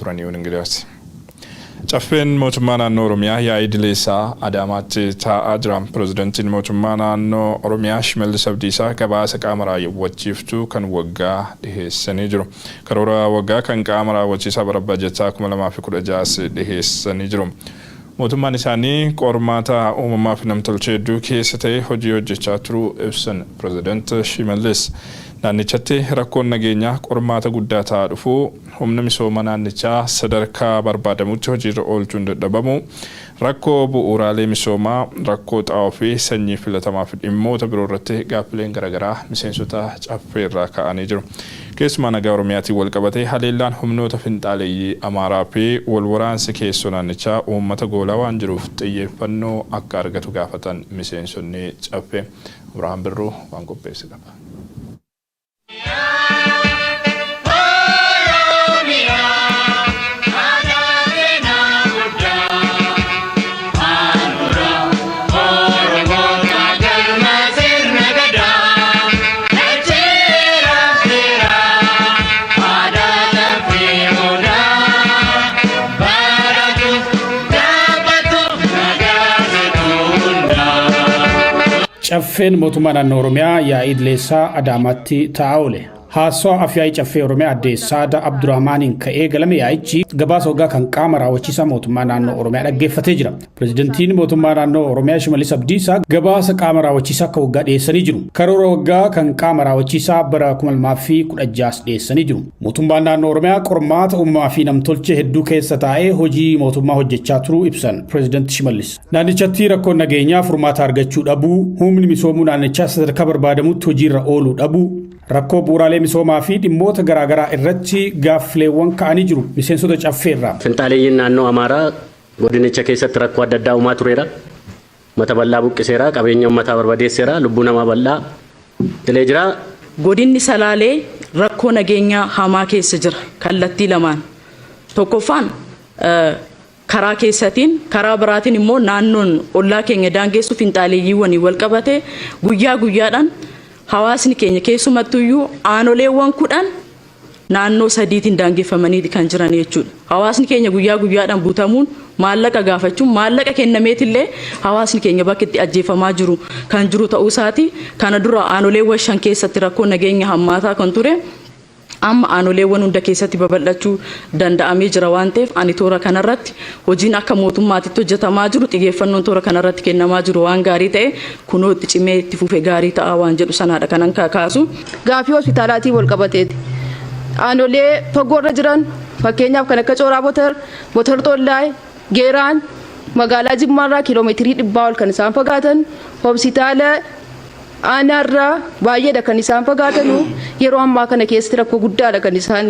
Turaniiwwan Ingiliyaasi. Caffeen mootummaa naannoo Oromiyaa yaa'ii idilee isaa Adaamaatti taa'aa jira. Pirezidantiin mootummaa naannoo Oromiyaa Shimallis Abdiisaa gabaasa qaama raawwachiiftuu kan waggaa dhiheessanii jiru. Karoora waggaa kan qaama raawwachiisaa bara bajataa 2016s dhiheessanii jiru. Mootummaan isaanii qormaata uumamaa fi namtolchee hedduu keessa ta'ee hojii hojjechaa turuu ibsan Pirezidant Shimallis. Naannichatti rakkoon nageenyaa qormaata guddaa ta'aa dhufuu, humna misooma naannichaa sadarkaa barbaadamutti hojiirra oolchuun dadhabamuu, rakkoo bu'uuraalee misoomaa, rakkoo xaa'oo fi sanyii filatamaa fi dhimmoota biroorratti gaaffileen garaagaraa miseensota Caffeerraa ka'anii jiru. Keessumaa nagaa Oromiyaatiin walqabatee haleellaan humnoota finxaaleyyii Amaaraa fi walwaraansi keessoo naannichaa uummata goolaa waan jiruuf xiyyeeffannoo akka argatu gaafatan miseensonni Caffee. Abrahaam Birruu waan qopheesse qaba. Caffeen mootummaa naannoo Oromiyaa yaa'ii idileessaa Adaamaatti taa'aa oole. Haasawaa Afyaa'ii Caffee Oromiyaa Aadde Saada Abdurrahmaaniin ka'ee galame yaa'ichi gabaasa waggaa kan qaama raawwachiisaa mootummaa naannoo Oromiyaa dhaggeeffatee jira. Pirezidantiin mootummaa naannoo Oromiyaa Shimallis Abdiisaa gabaasa qaama raawwachiisaa akka waggaa dhiyeessanii jiru. Karoora waggaa kan qaama raawwachiisaa bara 2016 dhiyeessanii jiru. Mootummaan naannoo Oromiyaa qormaata uumamaa fi namtolchee hedduu keessa taa'ee hojii mootummaa hojjechaa turuu ibsan Pirezidanti Shimallis. Naannichatti rakkoon nageenyaa furmaata argachuu dhabuu, humni misoomuu naannichaa sadarkaa barbaadamutti hojiirra ooluu dhabuu, rakkoo bu'uuraalee misoomaa fi dhimmoota garaagaraa irratti gaaffileewwan ka'anii jiru miseensota Caffeerraa. Finxaaleeyyiin naannoo Amaaraa godinicha keessatti rakkoo adda addaa uumaa tureera. Uummata bal'aa buqqiseera, qabeenya uummataa barbadeesseera, lubbuu namaa bal'aa dilee jira. Godinni Salaalee rakkoo nageenyaa hamaa keessa jira kallattii lamaan. Tokkoffaan karaa keessatiin, karaa biraatiin immoo naannoon ollaa keenya daangessu finxaaleeyyiiwwaniin walqabatee guyyaa guyyaadhaan hawaasni keenya keessumattuyyuu aanoleewwan 10 naannoo sadiitiin daangeffamanii kan jiran jechuudha. Hawaasni keenya guyyaa guyyaadhaan butamuun maallaqa gaafachuun maallaqa kennameetillee hawaasni keenya bakki itti ajjeefamaa jiru kan jiru ta'uu isaati. Kana dura aanoleewwan 5 keessatti rakkoo nageenya hammaataa kan ture amma aanoleewwan hunda keessatti babal'achuu danda'amee jira waan ta'eef ani toora kanarratti hojiin akka mootummaatitti hojjetamaa jiru xiyyeeffannoon toora kanarratti kennamaa jiru waan gaarii ta'e kunoo itti cimee itti fufe gaarii ta'a waan jedhu sanaadha kanan kaasu. Gaafii hospitaalaatiin wal qabateeti. Aanolee fagoorra jiran fakkeenyaaf kan akka Cooraa Botar, Botar Xollaay, Geeraan magaalaa Jimmaarraa kiiloomeetirii dhibbaa ol kan isaan fagaatan hospitaala aanaarraa baay'eedha kan isaan fagaatanu yeroo ammaa kana keessatti rakkoo guddaadha kan isaan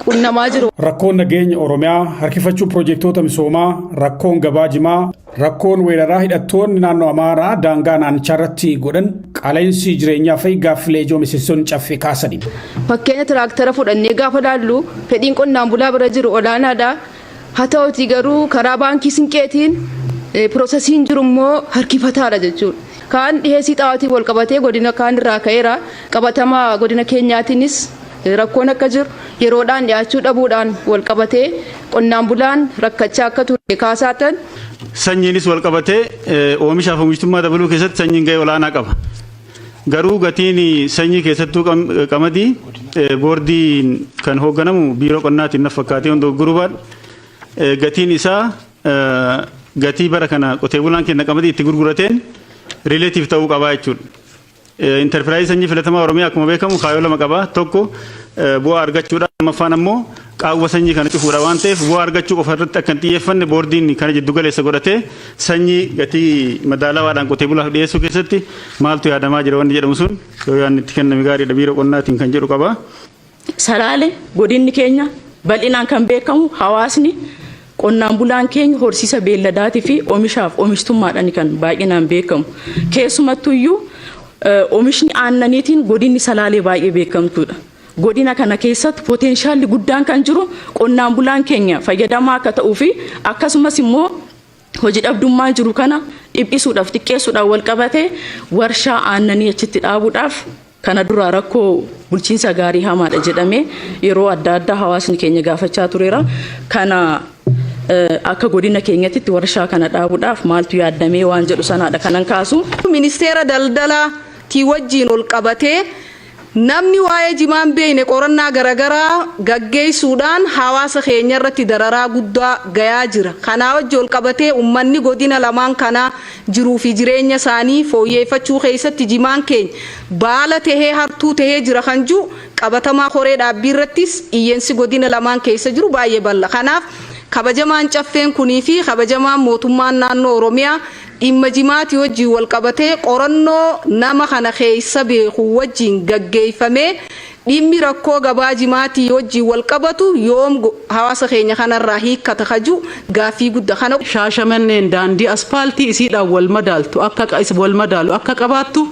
qunnamaa jiru. Rakkoon nageenya Oromiyaa, harkifachuu pirojektoota misoomaa, rakkoon gabaa jimaa, rakkoon weeraraa hidhattoonni naannoo Amaaraa daangaa naannichaa irratti godhan, qaala'insi jireenyaa fi gaaffilee ijoo miseensonni Caffee kaasani. Fakkeenya tiraaktara fudhannee gaafa laallu fedhiin qonnaan bulaa bira jiru olaanaadha. Haa ta'utii garuu karaa baankii Sinqeetiin piroosesiin jiru immoo harkifataadha jechuudha. Kaan dhiheessii xaa'ootiin wal qabatee godina kaan irraa ka'eera. Qabatamaa godina keenyaatiinis rakkoon akka jiru yeroodhaan dhiyaachuu dhabuudhaan wal qabatee qonnaan bulaan rakkachaa akka ture kaasaatan. Sanyiinis wal qabatee oomishaaf oomishtummaa dabaluu keessatti sanyiin gahee olaanaa qaba. Garuu gatiin sanyii keessattuu qamadii boordiin kan hoogganamu biiroo qonnaatiin na fakkaatee hunda gurguruu baadhu. Gatiin isaa gatii bara kana qotee bulaan keenya qamadii itti gurgurateen rileetiif ta'uu qabaa jechuudha. Intarpiraayizii sanyii filatamaa Oromiyaa akkuma beekamu kaayyoo lama qaba. Tokko bu'aa argachuudha. Lammaffaan ammoo qaawwa sanyii kana cufuudha waan ta'eef bu'aa argachuu qofa irratti akka hin xiyyeeffanne boordiin kana jiddu galeessa godhatee sanyii gatii madaalawaadhaan qotee bulaaf dhiyeessuu keessatti maaltu yaadamaa jira wanni jedhamu sun yoo yaadni itti kenname gaariidha biiroo qonnaatiin kan jedhu qaba. Salaale godinni keenya bal'inaan kan beekamu hawaasni qonnaan bulaan keenya horsiisa beelladaatii fi oomishaaf oomishtummaadhaan kan baay'inaan beekamu. Keessumattuyyuu oomishni aannaniitiin godinni Salaalee baay'ee beekamtuudha. Godina kana keessatti poteenshaalli guddaan kan jiru qonnaan bulaan keenya fayyadamaa akka ta'uu fi akkasumas immoo hojii dhabdummaa jiru kana dhiphisuudhaaf xiqqeessuudhaan wal qabatee warshaa aannanii achitti dhaabuudhaaf Kana dura rakkoo bulchiinsa gaarii hamaadha jedhamee yeroo adda addaa hawaasni keenya gaafachaa tureera. Kana akka godina keenyatti warshaa kana dhaabuudhaaf maaltu yaaddamee waan jedhu sanaadha kanan kaasu. Ministeera daldalaatii wajjiin ol qabatee namni waa'ee jimaan beekne qorannaa garaagaraa gaggeessuudhaan hawaasa keenya irratti dararaa guddaa gayaa jira. Kanaa wajji ol qabatee uummanni godina lamaan kanaa jiruu fi jireenya isaanii fooyyeffachuu keessatti jimaan keenya baala tahee hartuu tahee jira kan jiru qabatamaa koree dhaabbii irrattis iyyensi godina lamaan keessa jiru baay'ee bal'a. Kanaaf kabajamaan caffeen kunii fi kabajamaan mootummaan naannoo Oromiyaa dhimma jimaatii wajjin wal qabatee qorannoo nama kana keessa beeku wajjin gaggeeffamee dhimmi rakkoo gabaa jimaatii wajjin wal qabatu yoom hawaasa keenya kanarraa hiikkata kaju gaaffii guddaa kana. Shaashamanneen daandii aspaaltii isiidhaan wal madaaltu akka wal madaalu akka qabaattu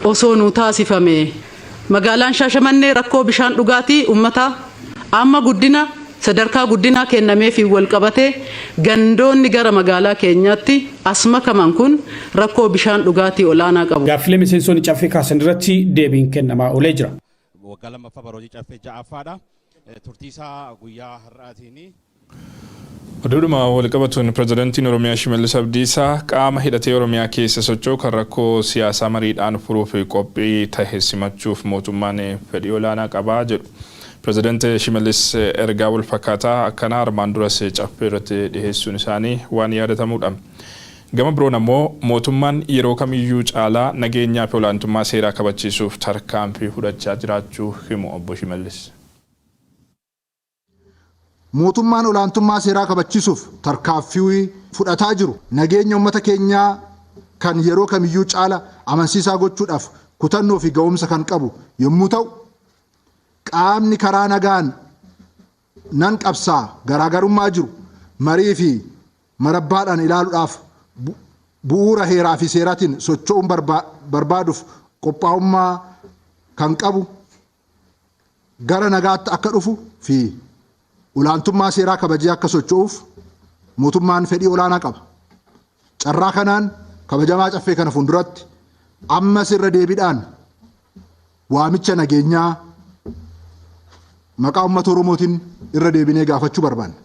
osoo nu taasifame. Magaalaan Shaashamannee rakkoo bishaan dhugaatii uummata amma guddina sadarkaa guddinaa kennameefi wal qabatee gandoonni gara magaalaa keenyaatti as makaman kun rakkoo bishaan dhugaatii olaanaa qabu. Gaaffilee miseensonni caffee kaasan irratti deebiin kennamaa oolee jira. Waggaa lammaffaa bara hojii caffee ja'affaadha. Turtiisaa guyyaa har'aatiin. Oduudhuma walqabatuun pirezidaantiin Oromiyaa Shimallis Abdiisaa qaama hidhatee Oromiyaa keessa socho'u kan rakkoo siyaasaa mariidhaan furuuf qophii tahe simachuuf mootummaan fedhii olaanaa qabaa jedhu. Pirezidaanti Shimallis ergaa wal fakkaataa akkanaa armaan duras caffee irratti dhiheessuun isaanii waan yaadatamudha. Gama biroon ammoo mootummaan yeroo kamiyyuu caalaa nageenyaa fi olaantummaa seeraa kabachiisuuf tarkaanfii fudhachaa jiraachuu himu obbo Shimallis. Mootummaan olaantummaa seeraa kabachiisuuf tarkaanfii fudhataa jiru nageenya uummata keenyaa kan yeroo kamiyyuu caala amansiisaa gochuudhaaf kutannoo fi ga'umsa kan qabu yommuu ta'u, qaamni karaa nagaan nan qabsaa garaagarummaa jiru marii fi marabbaadhaan ilaaluudhaaf bu'uura heeraa fi seeraatiin socho'uun barbaaduuf qophaa'ummaa kan qabu gara nagaatti akka dhufu fi olaantummaa seeraa kabajee akka socho'uuf mootummaan fedhii olaanaa qaba. Carraa kanaan kabajamaa caffee kana fuulduratti ammas irra deebiidhaan waamicha nageenyaa maqaa uummata Oromootiin irra deebinee gaafachuu barbaanna.